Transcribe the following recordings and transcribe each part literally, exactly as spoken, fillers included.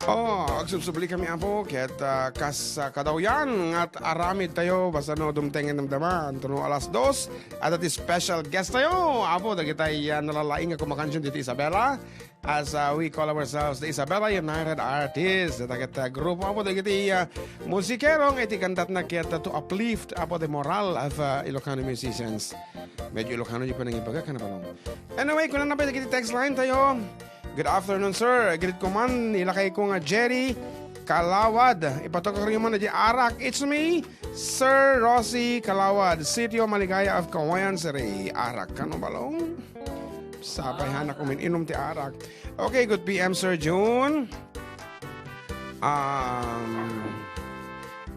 Oh, agsubsubli kami, Apo, ket, ah, kas, ah, kadawyan, nga aramid tayo, basta no, dumtengen damdama, anto no alas dos, adda ti special guest tayo, Apo, dagitay, ah, nalalaing nga kumakansion diti Isabela, as, ah, we call ourselves the Isabela United Artists, dagiti, ah, grupo, Apo, dagiti, ah, musikero nga iti kantatna ket, ah, to uplift, Apo, the moral of, ah, Ilocano musicians. Medyo Ilocano di pa nangibaga, kana balong. Anyway, kuna na ba dagiti text line tayo? Good afternoon, sir. Greet ko man, ilakay ko nga Jerry Kalawad. Ipatukar niyo man di Arak. It's me, Sir Rosie Kalawad, Sitio Maligaya of Cauayan City. Arak, kano balong? Sapay hanak umin-inom ti arak. Okay, good P M, Sir June. Um,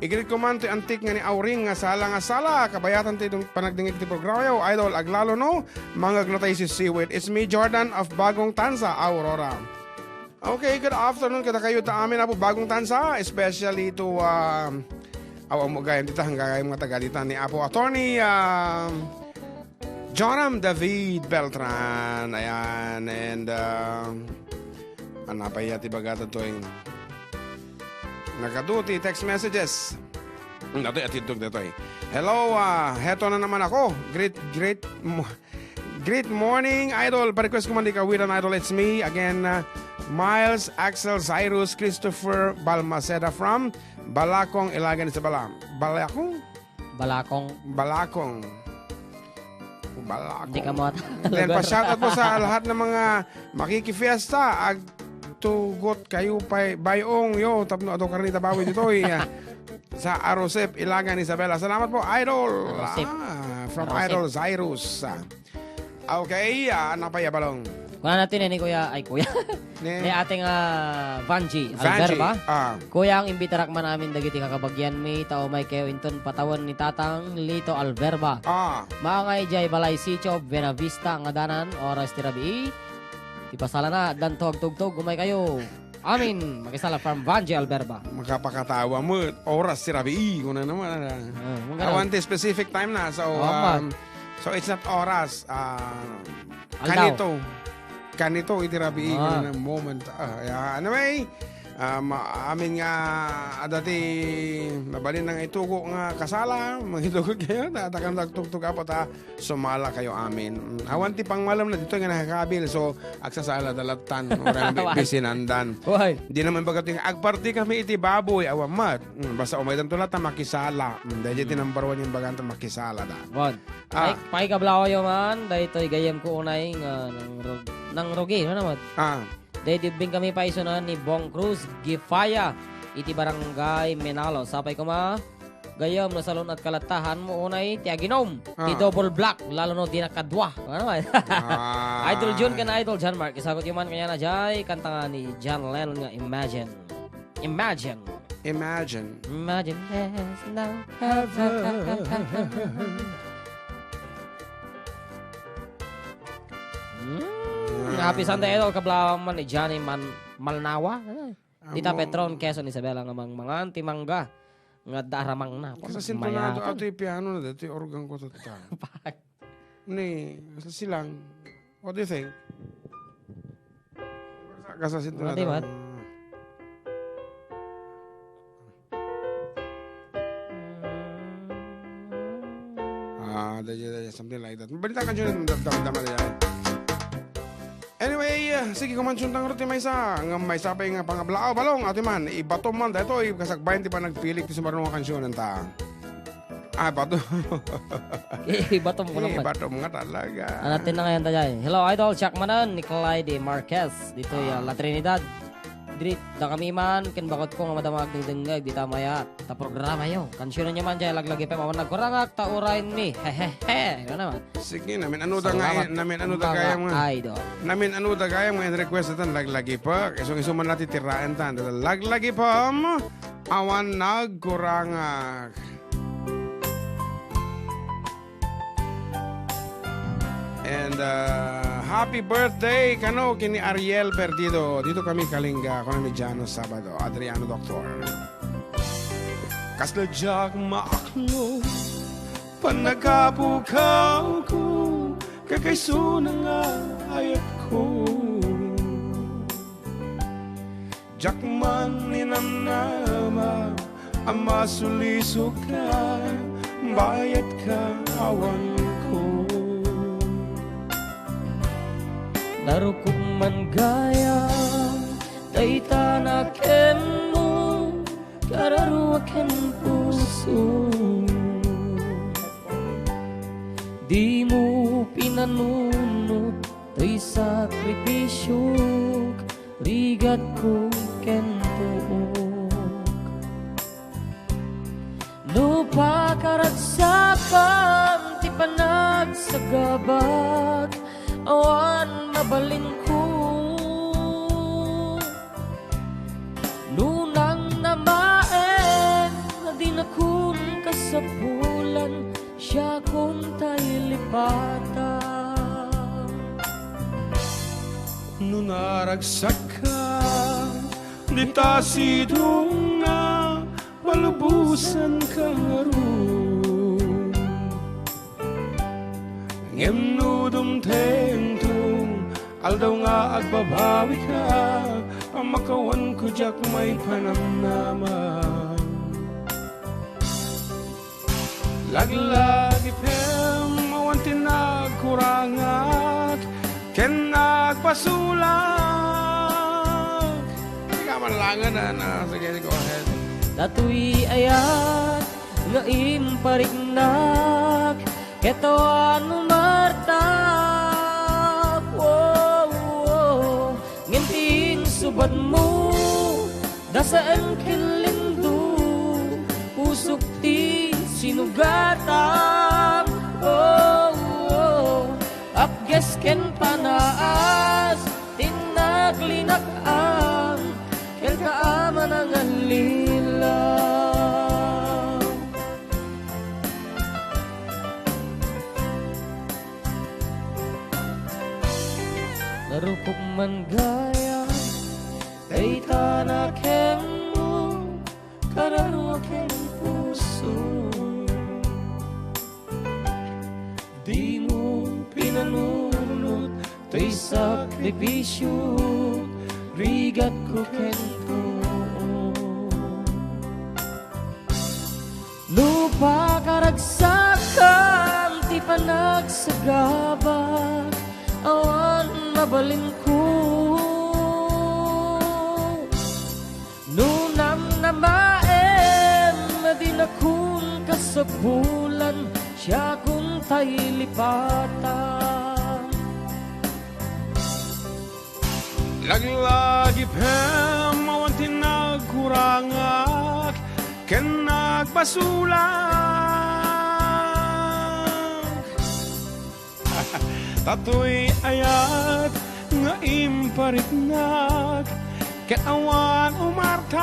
igreet ko man ti antik nga ni Auring nga sala nga sala, kabayatan ti dum-, panagdingig ti programa yo, idol, aglalo no, mangaglatay si Siwit. It's me, Jordan of Bagong Tanza, Aurora. Okay, good afternoon kadakayo ta amin, Apo, Bagong Tanza, especially to, um, awa mo gayam dita, hanggang mga taga dita ni Apo Attorney, um, Joram David Beltran. Ayan, and, uh, anapay ti bagatan to, eh. Nagadu ti text messages. Datoy, atidtog datoy. Hello, ah, heto na naman ako. Great, great mo-, great morning, idol. Pa-request ko man di kawitan, idol. It's me again, ah, Miles Axel Cyrus Christopher Balmaceda from Balakong, Ilagan, Isabela. Balakong? Balakong. Balakong. Balakong. Hindi ka mo Then, pa-shoutout po sa lahat ng mga makikifiesta. Agtugot kayo pa bayong yo. Tapno ado karnita bawi dito, eh. Sa Arosep, Ilagan, Isabela. Salamat po, Idol. Arosep. Ah, from Arosep. Idol Cyrus. Ah. Okay, ah, napaya balong. Kuna natin ni Kuya, ay, Kuya. Ni Ni Ate nga Vangie Vangie, Alberba. Ah. Kuya, ang imbitarak man amin dagiti kakabagyan mi, ta umay kayo inton patawan ni Tatang Lito Alberba. Ah. Maangay jay balay sitio, Buenavista, nga danan, oras ti rabii. Ti pasalana, addanto agtugtog, umay kayo. Amin, makisala from Vangie Alberba. Makapakatawa mo, oras ti rabii, kuna naman, ah. Ah, mga Awan ti specific time na, so, Oh, um, man. so it's not oras, ah, Aldaw. kanito. Kanito, iti rabii, Ah. nga na moment. Ah, yeah. Anyway, ah, ma-, amin nga, adati, mabalin nga itugo nga kasala, mangitugo kayo, ta-, takan tagtugtog apo, ta, sumala kayo amin. Mm, awan ti pangmalam na dito nga nakakabil, so, agsasala dalattan, orang bi-, Awan. bisinandan. Why? Di naman baga ting, agparti kami iti baboy, awan mat. Mm, basta umaydan to lahat, ta makisala. Mm, dahil iti Mm. number one yung bagan, ta makisala da. One. Ah. Ay, paikablaw yo man, daytoy gayyem ko unay nga nang rug-, nang rugi, no naman? Ah. Daytoy binkami paisunan ni Bong Cruz Gifaya iti Barangay Menalo. Sapay kuma, gayyem no salun-at kalattahan mo unay ti aginom, ti Ah. double black, lalo no di nakadua. Ano man? Ah. Idol Jun ken Idol John Mark, isagot yo man kanya na jay, kanta nga ni John Lennon nga Imagine. Imagine. Imagine. Imagine there's no heaven. Hmm. Ah. Happy Sunday, idol. Kablawan man ni Johnny Man-, Malnawa. Ay. Tita Amo. Petron, Quezon, Isabela nga mangmangan ti mangga. Nga adda aramang na. Kasasinto na Mayat. ato, ato yung piano na, dito yung organ ko, tata. Pak. Ni, sa silang, what do you think? Kasasinto na Ano, di ba? daw. Ah, da, da, da, something like that. Balita ka dyan, dam-, dam-, dam-, dam-, Anyway, ah, sige, kumansuntang ruti maysa. Nga maysa pa yung pangablaaw, balong, ati man, ibato man, dito, kasagbayan, di pa nagpilik, ti sumarunong nga kansyonan ta. Ah, bato. Eh, bato mo ko Eh, naman. bato mo nga talaga. Anatin na ngayon tayo. Hello, Idol. Jack Manan, ni Clyde Marquez. Dito, Ah. ya, La Trinidad. Diri, da kami man, ken bakot ko nga madama agdengdengngeg, dita mayat. Ta programa yo. Kansiyonan yo man, jay, laglag F M, awan nagkurangak, ta uray mi. Hehehe. Ano naman? Sige, namin ano da Salamat, nga, namin ano da mga kaya mga. idol. Namin ano da kaya mga in-request atan, laglag F M. Isong-isong man natin tiraen tan. Laglag F M, awan nagkurangak. And, uh, happy birthday kano kini Ariel Perdido. Dito kami Kalinga, ako na ni Jano Sabado, Adriano Doctor. Kasla diak maaklo, panagapukaw ko, kakaiso na nga ayat ko. Diak man Masulisok ka, bayat ka, awan ko. Narukop man gayam, dayta na kenmo, kararua ken puso. Dimo pinanunot toy sakripisiok, rigatko ken puok. No pakaragsakan ti panagsagabak, awan mabalinko. No nangnamaen a dinakon kasapulan, siakon tay lipatan. No naragsak ka, dita sidongna, palubosan ka ngarud. Ngem no dumtengto, aldaw nga agbabawi ka, pamakawanko diak maipanamnaman. Laglagipem, awan ti nagkurangak ken nagpasulak. Ikaw man langan, ah, na, sige, go ahead. Datoy ayat nga impariknak, ket awan umartak. Oh, oh. Ngem ti insubadmo, dasaem ken lindo, pusok ti sinugatam. Oh, oh. Apges ken panaas, ti naglinak-am, kenka a manangallilaw. Narukop man gayam, dayta na kenmo, kararua ken puso. Dimo pinanunot toy sakripisiok, rigatko ken puok. No pakaragsakan ti panagsagabak, awan mabalinko. No namnamaem a dinakon kasapulan, siakon tay lipatan. Laglagipem, awan ti nagkurangak ken nagbasolak. Datoy ayat nga impariknak, ket awan umartam.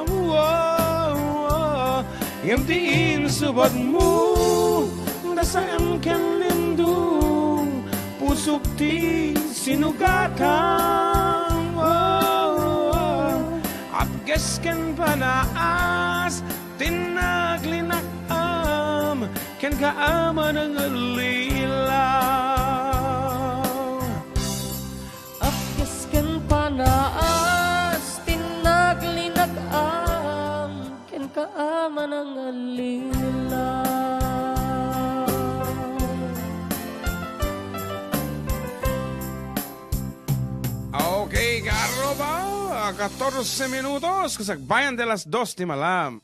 Wow, wow. Ngem ti insubadmo, dasaem ken lindong, pusok ti sinugatam. Wow, wow. Apges ken panaas, ti naglinak-am, kenka a manangallilaw. Apges ken panaas, ti naglinak-am, kenka a manangallilaw. Okay, kaarruba, katorse minutos, kasagbayan de las dos ti malam.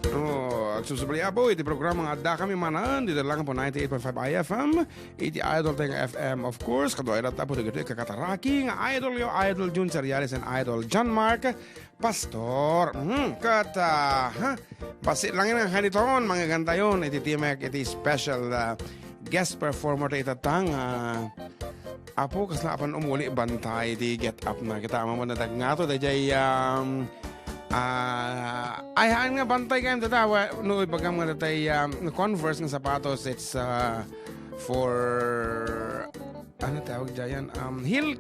Oh, agsusubli, apo, iti programa nga adda kami manen, dito lang po ninety-eight point five I F M, iti Idol Tenga F M, of course, kaduay latta po dagito, kakataraki, nga Idol yo, Idol Jun Seriales, and Idol John Mark Pastor. Mhm, kat, ah, ha? Basi lang nga kaniton, mangigantayon, iti timek, iti special, ah, guest performer ta itatang, ah, Apo, kasla apan umuli bantay ti get up na. Kita mo na dagngato, dayjay, um, ah, ay, haan nga bantay kayam data, wa-, no, ibagam nga datay, um, no Converse nga sapatos, it's, uh, for, ano tawag dyan? Um, heel.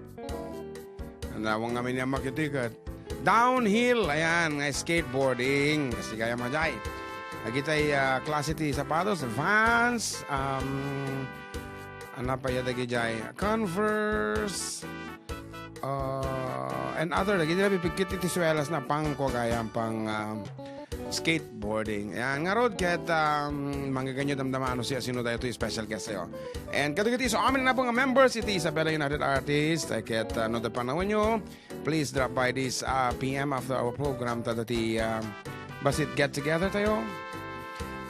Nawang nga minyamak iti kat-, downhill, ayan, nga skateboarding. Kasi kaya majay. Lagi tay, ah, klase ti sapatos, Vans, um, ano pa yata gijay? Converse. uh, and other, dagiti napipigkit iti suelas na pangko gayam pang, um, skateboarding. Yan, ngarud ket, um, manggaganyo damdama no siasino daytoy special guest tayo. And kadagiti isu amin na po nga members iti Isabela United Artists, eh, ket, uh, no, da panahon nyo, please drop by this, uh, P M after our program, ta dati, uh, basit get together tayo.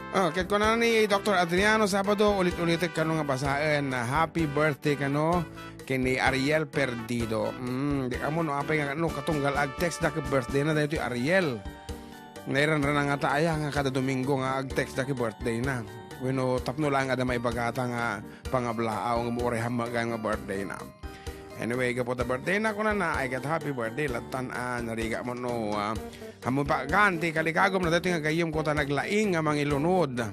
Oh, ket kuna ni Doctor Adriano Sabado, ulit-ulitek kano nga basaen, na happy birthday kano ken ni Ariel Perdido. Mm, di kamo no apay nga no katunggal ag-text da ket birthday na daytoy Ariel. Nairanrana nga ta aya nga kada Domingo nga ag-text da ket birthday na. Wenno tapno lang ada maibagata nga pangablaaw nga uray hammagan nga birthday na. Anyway, gapu ta birthday na, kunana, ay ket happy birthday, lattan a narigat mo no, ah, ammom pa gaan ti kaligagom na daytoy nga gayyem ko ta naglaing nga mangilunod.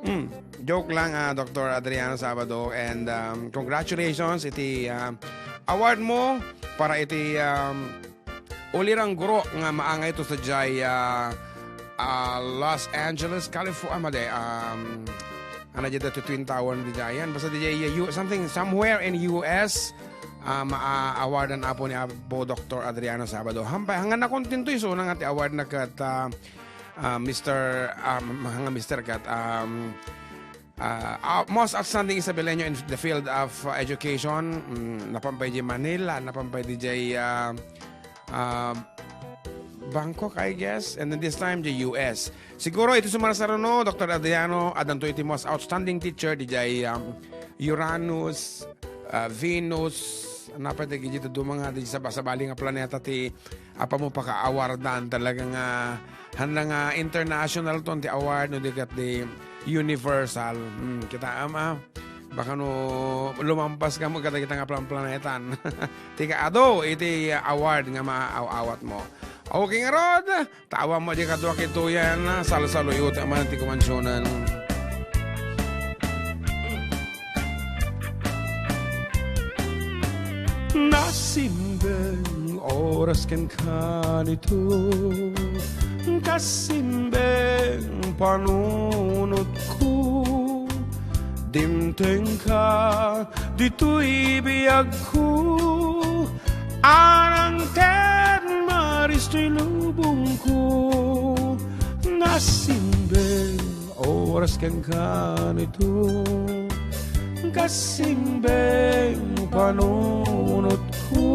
Hmm, joke lang, ah, Doctor Adriano Sabado, and, um, congratulations iti, ah, award mo para iti, um, Ulirang guro nga maangay to sadiay, ah, ah, Los Angeles, California, madi, um, ano diay daytoy Twin Tower na diay yan? Basta diay, ah, U-, something, somewhere in U S, ah, ma-, ah, awardan apo ni Apo Doctor Adriano Sabado. Hampay, hanggan nakontento isuna nga ti award na ket, ah, ah, Mister, ah, nga Mister ket, um, Ah, ah, most outstanding Isabeleño in the field of, uh, education. Mm, napan pay diay Manila, napan pay diay, ah, ah, Bangkok, I guess, and then this time diay U S. Siguro iti sumarsaruno, Doctor Adriano, addanto iti most outstanding teacher diay, um, Uranus, ah, Venus, napay dagiti dadduma nga di sabasabali nga planeta ti Apay mo pakaawardan, talaga nga, handa nga international ton ti award no di ket di universal. Hmm, kitaem, ah. Baka no lumampas ka mo kadagita nga planplanetan. Ti kaadu iti award nga maaw-awat mo. Okay ngarud, tawan mo di kadua kituyan, salsaluyot man ti kumansionan. Nasimbeng oras kenka nito, kasimbeng panunotko, dimtengka ditoy biagko, anang ten maristoy lubongko, nasimbeng oras kenka nito, kasimbeng panunotko,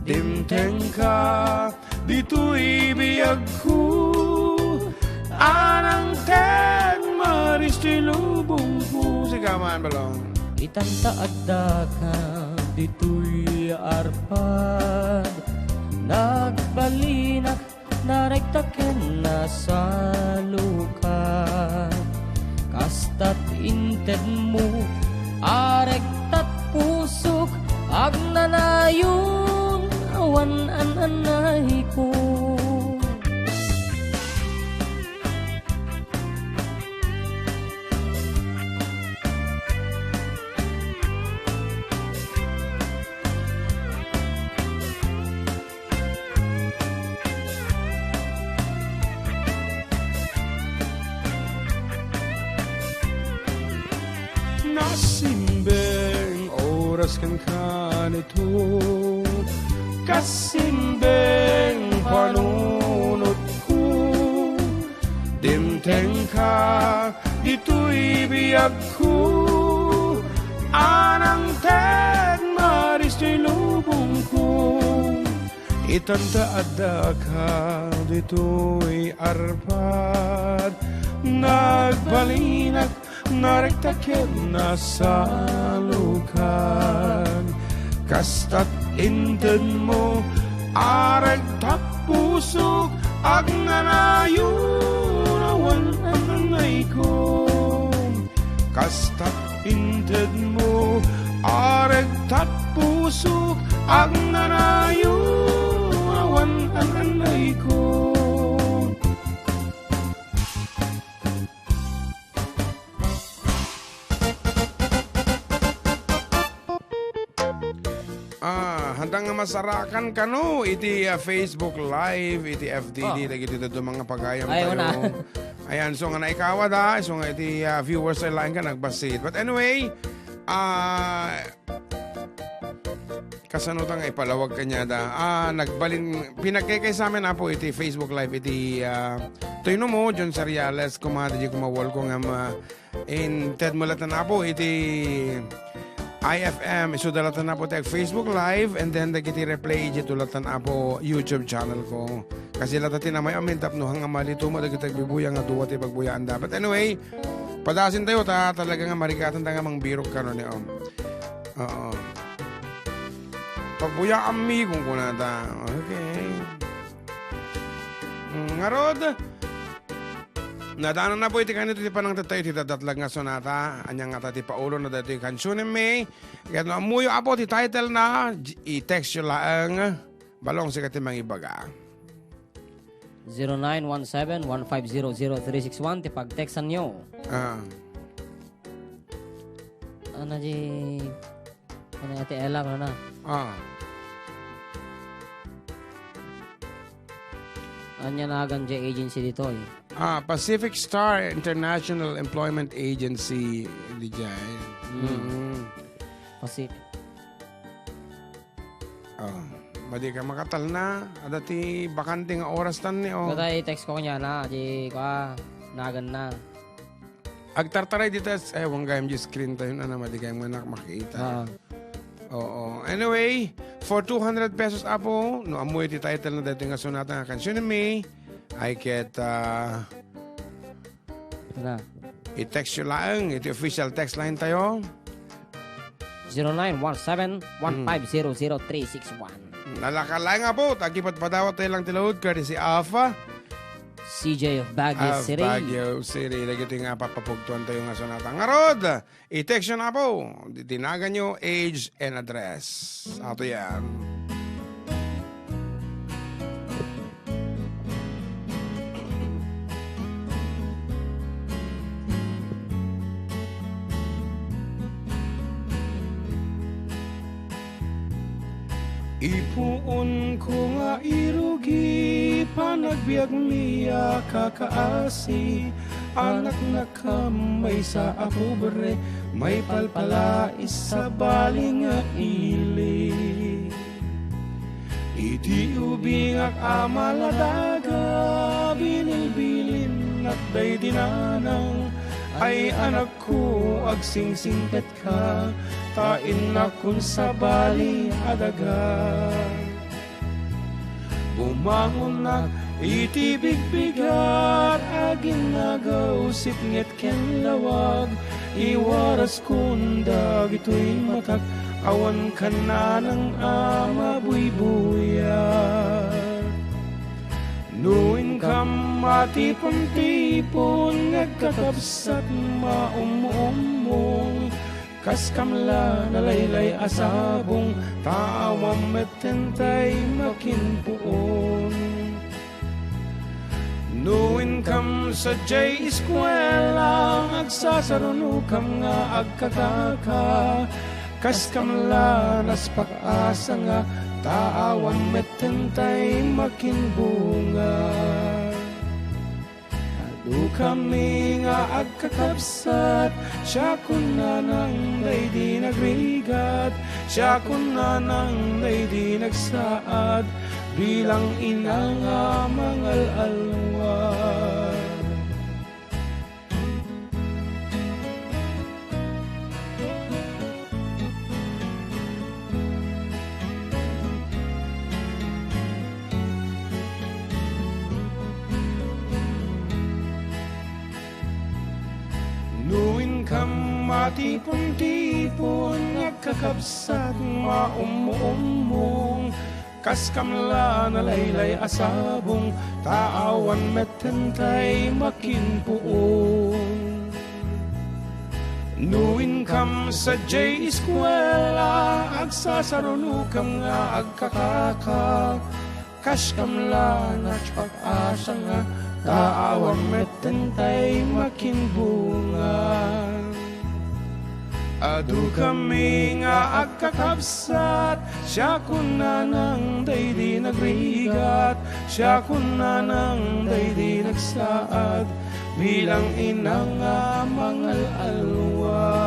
dimtengka ditoy biagko, anang ten maristoy lubongko. Sika man, Balong. Itanta addaka ditoy arpad, nagbalinak narekta ken nasalukan. Kastat intedmo, arektat pusok, agnanayon, awan an-anayko. Nasimbeng oras kenka nito, kasimbeng panunotko, dimtengka ditoy biagko, anang ten maristoy lubongko. Itanta addaka ditoy arpad, nagbalinak narekta ken nasalukan. Kastat intedmo, arektak pusok, agnanayon, awan an-anayko. Kastat intedmo, arektak pusok, agnanayon, awan an-anayko. Ah, Anta nga masarakan kano iti, ah, Facebook Live, iti F D D, Oh. dagiti dadduma nga pagayam Ay, tayo. una. Ayan, so nga naikawad, ah, so nga iti, ah, viewers ay laeng ka nagbassit. But anyway, ah, kasano ta nga ipalawag kaniada? Ah, nagbalin, pinagkaykaysamin, Apo, iti Facebook Live, iti, ah, tuyno mo, John Seriales, kumada di kumawal ko nga ma-, Inted mo latta, Apo, iti I F M. Isuda latta, Apo, ti ag-Facebook Live, and then dagiti replay, idiay latta, Apo, YouTube channel ko. Kasi latta ti namay amin tapno hang amali tuma dagiti agbibuya nga dua ti pagbuyaanda. But anyway, padasin tayo, ta talaga nga marikatan ta nga mangbirok karon ni, um. Oo. Pagbuyaanmi, kung kunata. Okay. Mm, ngarud, Nadanonna po iti kanito ti panangted tayo iti dadatlag nga sonata. Ania ngata ti paulona daytoy kansionenmi? Ket no ammoyo, Apo, ti title na, j-, i-text yo laeng. Balong, sika ti mangibaga. Zero nine one seven one five zero zero three six one ti pagtextanyo. Ah. Ano di, ano, Ate Ella, ano na? Ah. Ania nagan di agency ditoy? Ah, Pacific Star International Employment Agency, diay. Mm. Mm. Pacific. Oh, madi ka makatalna. Ada ti bakante nga oras tan ni, oh. Kada i-text ko kaniana, di ko, ah, nagan na. Agtartaray dita, eh, ewan gayam di screen tayo na, na madi gayam nga nak-, makita. Ah. Oo. Anyway, for two hundred pesos, Apo, no ammoyo ti title na daytoy nga sonata nga kansionenmi, ay ket, ah, Na. I-text yo laeng iti official text line tayo. Zero nine one seven one five zero zero three six one. Nalaka laeng, Apo, ta agipadpadawat tayo lang ti laud, courtesy of, ah, C J of Baguio of City. Baguio City. Dagitoy nga papapugtuan tayo nga sonata. Ngarud, i-text yo na, Apo. Di-, dinagan yo, age and address. Ato yan. Ipuonko nga irugi panagbiagmi a kakaasi, anaknakam maysa a pobre, maipalpalais sabali nga ili. Iti ubingak a maladaga, binilbilinnak daydi nanang, ay anakko, agsingsingpet ka, ta innakon sabali a daga. Bumangonnak iti bigbigat, aginnagaw sipnget ken lawag, iwaraskon dagitoy matak, awan kannanang a mabuybuyag. No inkam matipon-tipon nga agkakabsat, maummuummong, kaskam la nalaylay a sabong, ta awan metten tay makinpuon. No inkam sadiay eskuela, agsasarunokam nga agkakaka, kaskam la naspak a sanga, ta awan metten tay makinbunga. Adu kami nga agkakabsat, siakon nanang daydi nagrigat, siakon nanang daydi nagsaad, bilang ina nga mangal-alwa. No inkam matipon-tipon, agkakabsat, maummuummong, kaskam la nalaylay a sabong, ta awan metten tay makinpuon. No inkam sadiay eskuela, agsasarunokam nga agkakaka, kaskam la naspak a sanga, ta awan metten tay makinbunga. Adu kami nga agkakabsat, siakon nanang daydi nagrigat, siakon nanang daydi nagsaad, bilang ina nga mangal-alwa.